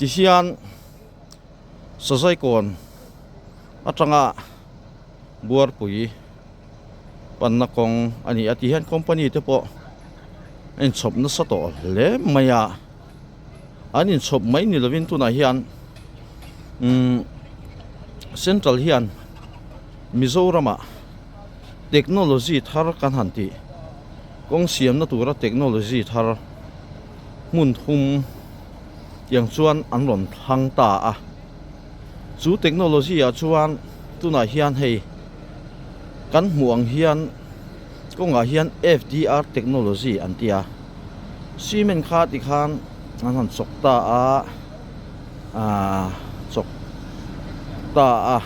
Tihian Sazaikawn atanga Buarpui panna kawng a ni a tihian company te pawh a inchhawp nasa tawh hle mai a an inchhawp mai ni lovin tunah hian umm central hian Mizoramah technology thar kan han tih kawng siamna tura technology thar hmun thum tiang chuan an rawn thlang ta a chu technology ah chuan tunah hian hei kan hmuh ang hian kawngah hian F_D_R technology an ti a cement kha tikhan an han chawk ta a ahh chawk ta a.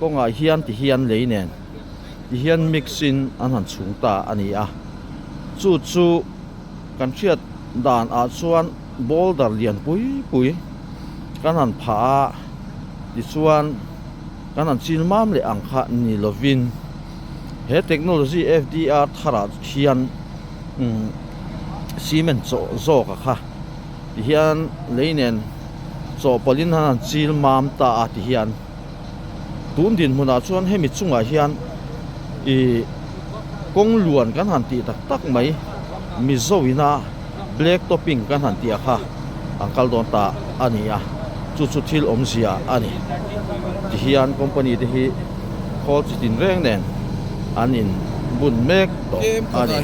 Kawngah hian ti hian lei nen ti hian mix in an han chhung ta a ni a, chu chu kan hriat dan ah chuan boulder lian pui pui kan han phah a tichuan kan han chil mam leh ang kha ni lovin he technology F_D_R thar ah hian umm cement chawh zawk a kha ti hian lei nen chawhpawlh in an han chil mam ta a ti hian. Tun dinhmunah chuan hemi chungah hian ih kawng luan kan han tih tak tak mai Mizo ina black topping kan han tih a kha an kal dawn ta a ni a chu chu thil awmzia a ni tihian company te hi khawl chi tin reng nen an in bun mek tawh a ni.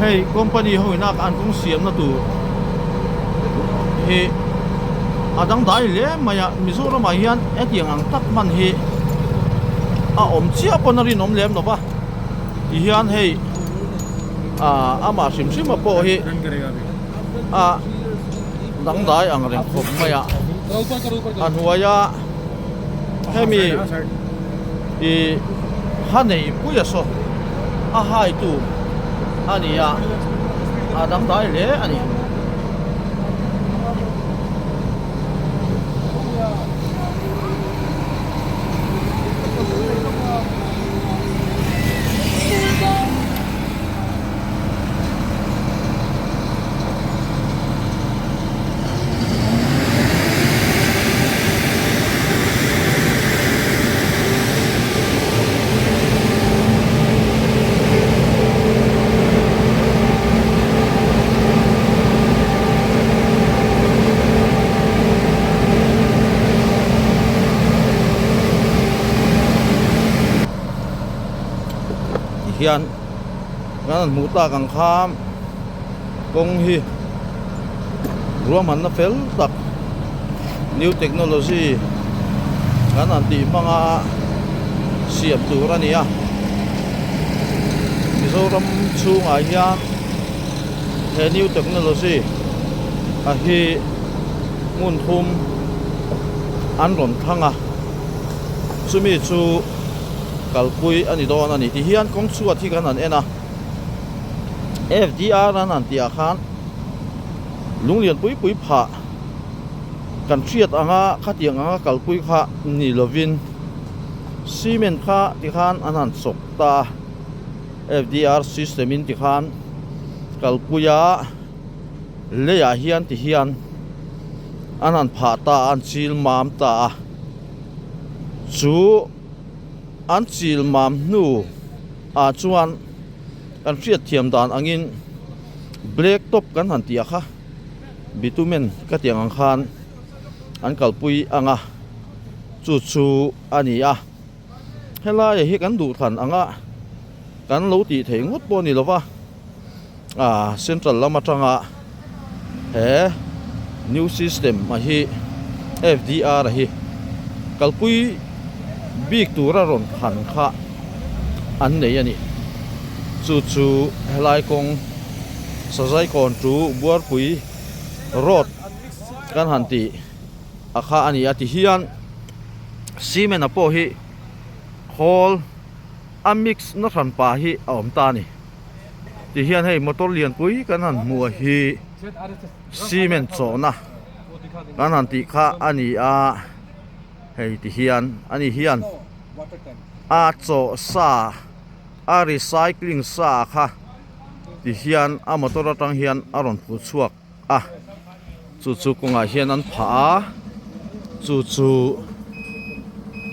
Hei company ho ina an kawng siamna tur hi a dangdai hle mai a Mizoramah hian hetiang ang tak hman hi a awm chiah pawn a rinawm lem lo va tihian hei ah amah hrim hrim a pawh hi a dangdai ang reng khawp mai a a hnuaia hemi ih ha nei pui a saw a hai tu a ni a a dangdai hle a ni. Tihian kan han hmuh tak ang kha kawng hi ruahmanna fel tak new technology kan han tih hmanga siam tur a ni a Mizoram chhungah hian he new technology a hi hmun thum an rawn thlang a chumi chu kalpui a ni dawn a ni tihian kawng chhuat hi kan han en a F_D_R an han tih ah khan lunglian pui pui phah kan hriat anga khatiang anga kalpui kha ni lovin cement kha tikhan an han chawk ta a F_D_R system in tikhan kalpui a leiah hian ti hian an han phah ta a an chil mam ta a chu an chil mam hnu ah chuan kan hriat thiam dan angin black top kan han tih ah kha bitumen ka tih ang khan an kalpui ang a chu chu a ni a helai hi kan duh thlan ang a kan lo tih theih ngawt pawh a ni lo va ah central lam atanga he new system a hi F_D_R a hi kalpui bik tura rawn thlan kha an nei a ni chu chu helai kawng Sazaikawn chu Buarpui road kan han tih a kha a ni a tihian cement a pawh hi khawl a mix na hran pah hi a awm ta a ni tihian hei motor lianpui kan han hmuh a hi cement chawhna kan han tih kha a ni a hei tihian ani hian a chawh sa. A recycling sa kha ti hian a motor atang hian a rawn phu chhuak a chu chu kawngah hian an phah a chu chu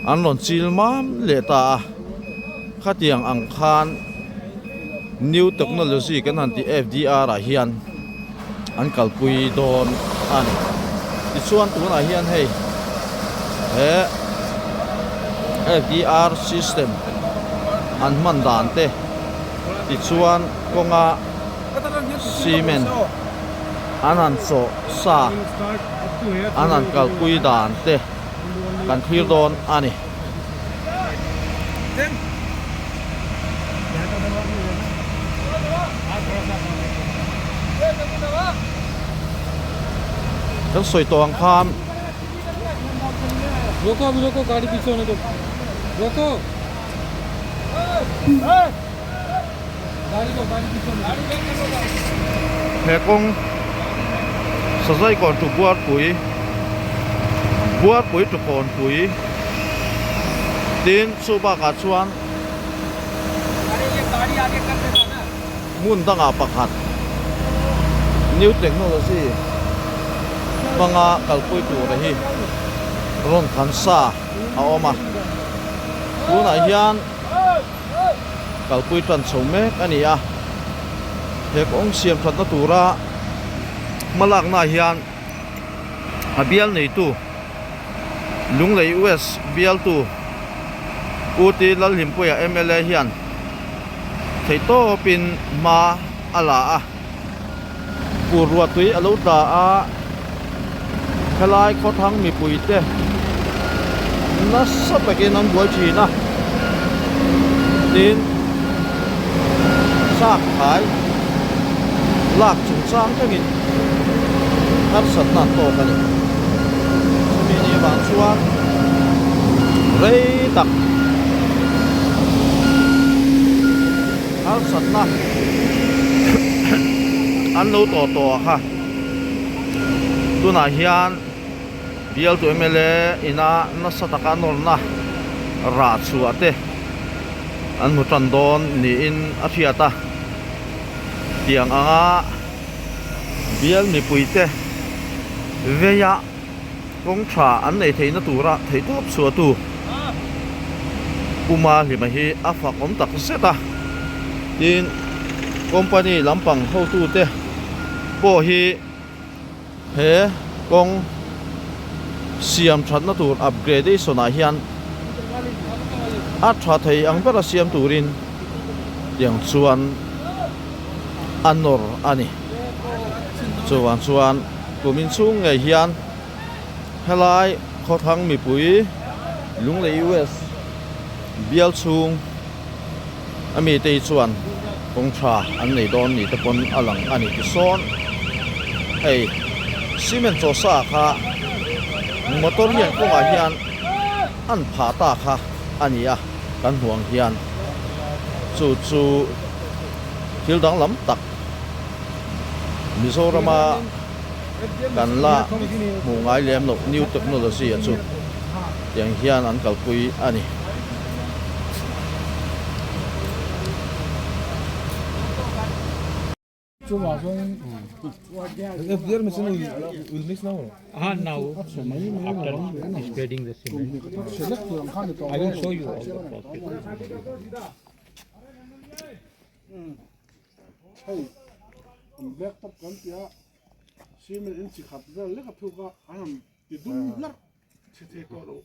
an rawn chil mam leh ta a khatiang ang khan new technology kan han tih F_D_R ah hian an kalpui dawn a ni tichuan tunah hian hei he F_D_R system an hman dan te tichuan kawnga cement an han chawh sa an han kalpui dan te kan thlir dawn a ni. Kan sawi tawh ang khan He kawng Sazai kawn tu Buarpui Buarpui tu kawnpui tin chu bakah chuan hmun dangah pakhat new technology hmanga kalpui tur hi rawn khan sa a awm a tunah hian. Kalpui tan chho mek a ni a, he kawng siam thatna tura hma laknaah hian a bial neitu Lunglei West bialtu Pu T Lalhlimpuia mla hian theihtawpin hma a la a, Pu Ruatui a lo tla a, helai khawthlang mipuite nasa takin an buai thin a, tin chak khai lak chungchang thlengin harsatna an tawk a ni. Chumi ni avang chuan rei tak harsatna an lo tawh tawh a kha tunah hian bialtu mla ina nasa taka nawrna rah chhuah te an hmu tan dawn niin a hriat a tiang anga bial mipui te veia kawng tha an nei theihna tura theihtawp chhuahtu Puma hlima hi a fak awm tak zet a tin company lampang hotute pawh hi he kawng siam thatna tur upgradation ah hian a tha thei ang bera siam turin tiang chuan a nawr a ni chuvang chuan kum inchhung ngei hian helai khawthlang mipui Lunglei West bial chhung a mite hi chuan kawng tha an nei dawn ni te pawn a lang a ni tisawn hei cement chaw sa kha motor hian kawngah hian an phah ta kha a ni a kan hmuh ang hian chu chu thil danglam tak Mizorama kan la hmuh ngai lem loh new technology a chu tiang hian an kalpui a ni. Hei an black top kan tia cement in chi khat vel lek a thuk a an han ti dum hlarh chhe thei tawh lo.